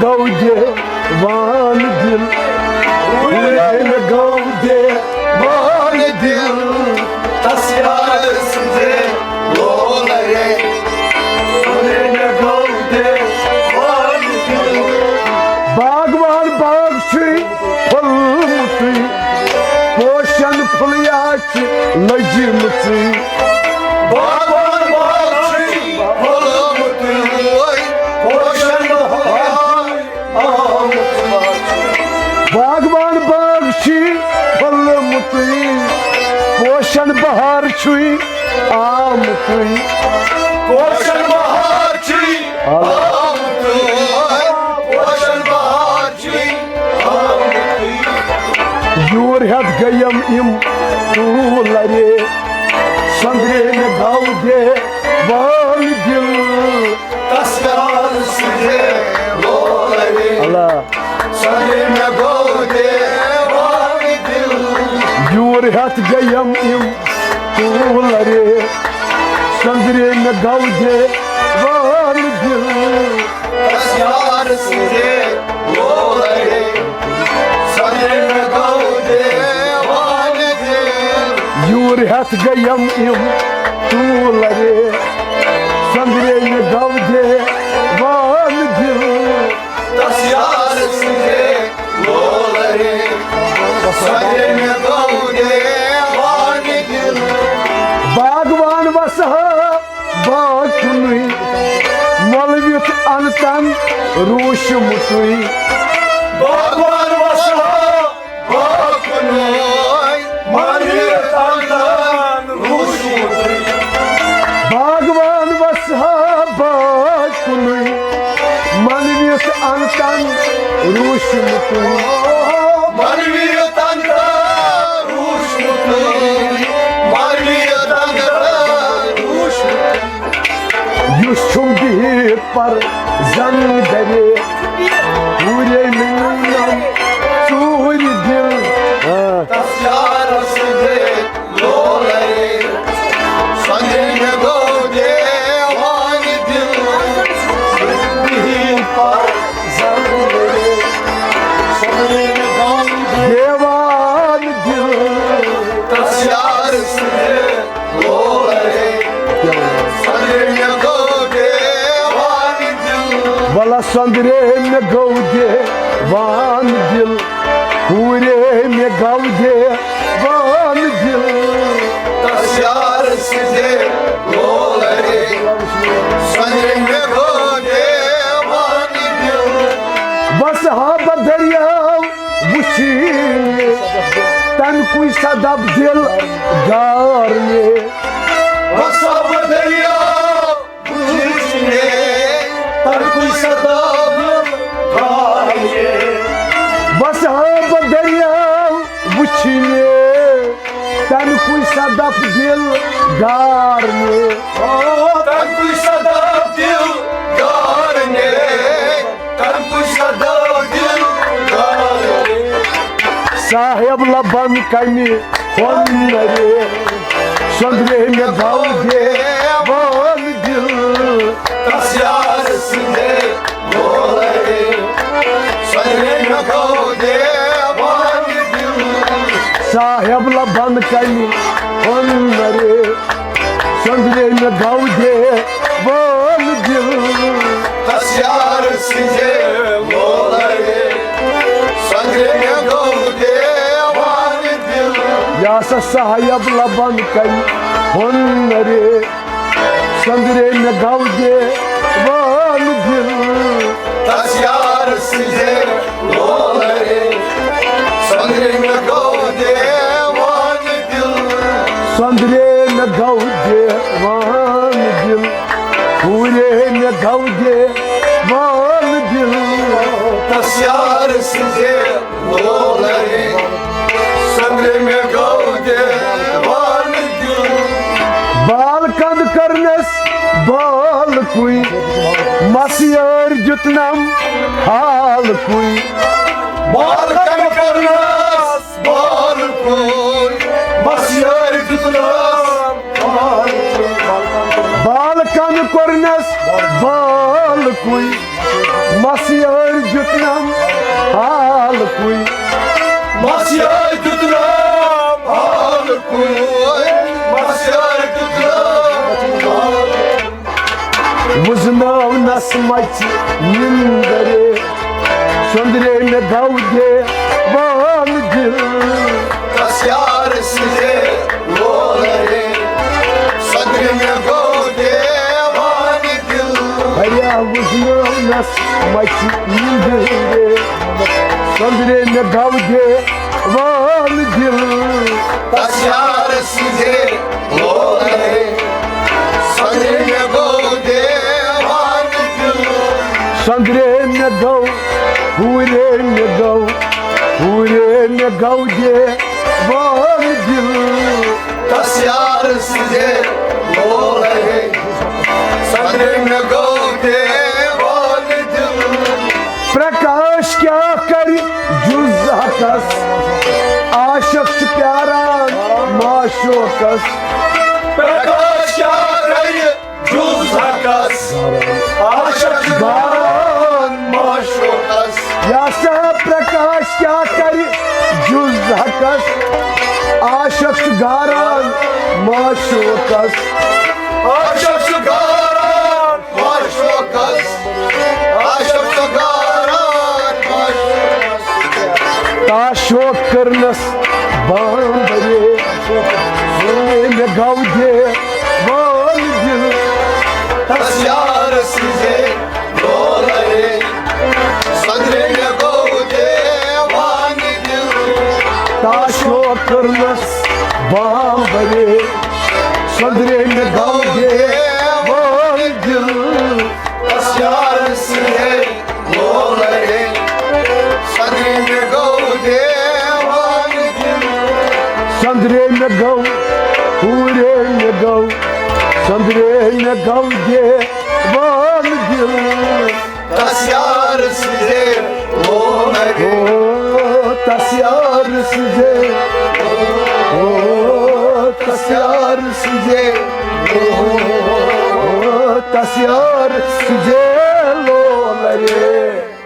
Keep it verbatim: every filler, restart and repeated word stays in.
گودے وان دل، مےٚ گودے وان دل، تس یار سٕنٛزے لولہٕ رے۔ مےٚ گودے وان دل۔ باغوان باغ چھُے پھوٚلمُتُے، پوشن پھُلیہ چھِ لٔجمٕژٕے۔ باغوان باغ چھُے پھوٚلمُتُے، پوشن پھُلیہ آمُت۔ باغوان باغ چھُے پھوٚلمُتُے، پوشن بہار چھُے آمتُے۔ پوشن بہار چھُے آمتُے، پوشن بہار چھُے آمتُے۔ یور ہٮ۪تھ گٔیم یِم ٹوٗلہٕ رے، سۄندرے مےٚ گودے وان دِل۔ تس یار سٕنٛزے لولہٕ رے۔ اللہ۔ سۄندرے مےٚ گودے وان دِل۔ یور ہٮ۪تھ گٔیم یِم ٹوٗلہٕ رے، سۄندرے مےٚ گودے وان دِل۔ تس یار سٕنٛزے لولہٕ رے، سۄندرے مےٚ گودے وان دِل۔ یور ہٮ۪تھ گٔیم یِم ٹوٗلہٕ رے، سۄندرے مےٚ گودے وان دِل۔ تس یار سٕنٛزے لولہٕ رے، سۄندرے مےٚ گودے وان دِل۔ باغوان وسہٕ ہا باغ کُنُے، مۄلوِتھ انتن روٗشمُتُے۔ باغوان وسہٕ ہا باغ کُنُے، مۄلوِتھ انتن روٗشمُتُے۔ باغوان وسہٕ ہا باغ کُنُے، مۄلوِتھ انتن روٗشمُتُے۔ مۄلوِتھ انتن روٗشمُتُے، مۄلوِتھ انتن روٗشمُتُے۔ یُس چھُم بِہِتھ پر زن گرے، پوٗرے میونم ژوٗرِ دِل۔ آ۔ تس یار سٕنٛزے لولہٕ رے، سۄندرے مےٚ گودے وان دِل۔ بِہِتھ پر زن گرے، سۄندرے مےٚ گودے وان دِل۔ تس یار سٕنٛزے لولہٕ رے، سۄندرے مےٚ گودے وان دِل۔ ولا سۄندرے مےٚ گودے وان دِل، پوٗرے مےٚ گودے وان دِل۔ تس یار سٕنٛزے لولہٕ رے، سۄندرے مےٚ گودے وان دِل۔ وسہٕ ہا بہٕ دٔریاو وٕچھِنہِ، تَمہِ کُے صدف دِل گارنہِ۔ وسہٕ ہا بہٕ دٔریاو وٕچھِنہِ، تَمہِ کُے صدف دِل گارنہِ۔ وسہٕ ہا بہٕ دٔریاو وٕچھِنہِ، تَمہِ کُے صدف دِل گارنہِ۔ تَمہِ کُے صدف دِل گارنہِ، تَمہِ کُے صدف دِل گارنہِ۔ صاحب لبن کمہِ ہۄنرِ، سۄندرے مےٚ گودے وان دِل۔ تس یار سٕنٛزے لولہٕ رے، سۄندرے مےٚ گودے وان دِل۔ صاحب لبن کمہِ ہۄنرِ، سۄندرے مےٚ گودے وان دِل۔ تس یار سٕنٛزے لولہٕ رے، سۄندرے مےٚ گودے وان دِل۔ یا سا صاحب لبن کمہِ ہۄنرِ، سۄندرے مےٚ گودے وان دِل۔ تس یار سٕنٛزے لولہٕ رے، سۄندرے مےٚ گودے وان دِل۔ سۄندرے مےٚ گودے وان دِل، پوٗرے مےٚ گودے وان دِل۔ تس یار سٕنٛزے لولہٕ رے، سۄندرے مےٚ گودے وان دِل۔ بال کند کٔرنس بالکُے، مس یٲرۍ دیُتنم حالکُے۔ بال کند کٔرنس بالکُے، مس یٲرۍ دیُتنم حالکُے۔ بال کند کٔرنس بالکُے، مس یٲرۍ دیُتنم حال کُے۔ مس یٲرۍ دیُتنم حال کُے۔ مس یٲرۍ دیُتنم حال کُے۔ وُزنٲونس مژِ نِندرے، سۄندرے مےٚ گودے وان دِل۔ تس یار سٕنٛزے لولہٕ رے، سۄندرِ مےٚ گودے وان دِل۔ ہیا وُزنٲونس مژِ نِندرے، سۄندرے مےٚ گودے وان دِل۔ تس یار سٕنٛزے لولہٕ رے، سۄندرِ مےٚ گودے وان دِل۔ سۄندرے مےٚ گو، ہوٗرے مےٚ گو، ہوٗرے مےٚ گودے وان دِل۔ تس یار سٕنٛزے لولہٕ رے، سۄندرِ مےٚ گودے وان دِل۔ پرکاش کیٛاہ کرِ جُز حقس، عاشق چھُ پیاران معشوقس۔ پرکاش کیٛاہ کرِ جُز حقس، عاشق چھُ پیاران معشوقس۔ یا سا پرکاش کیٛاہ کرِ جُز حقس، عاشق چھُ گاران معشوقس۔ عاشق چھُ گاران معشوقس، عاشق چھُ گاران معشوقس۔ تعشوق کٔرنس بامبرے، سُنے مےٚ گودے وان دِل۔ تس یار سٕنٛزے لولہٕ رے، سۄندرِ مےٚ گودے وان دِل۔ تعشوق کٔرنس بامبرے، سۄندرِ مےٚ گودے وان دِل۔ تس یار سٕنٛزے لولہٕ رے، سۄندرِ مےٚ گودے وان دِل۔ سۄندرِ مےٚ گو، ہوٗرے مےٚ گو، سۄندرِ مےٚ گودے وان دِل۔ تس یار سٕنٛزے لولہٕ رے۔ او، تس یار سٕنٛزے، او، تس یار سٕنٛزے، او، تس یار سٕنٛزے لولہٕ رے۔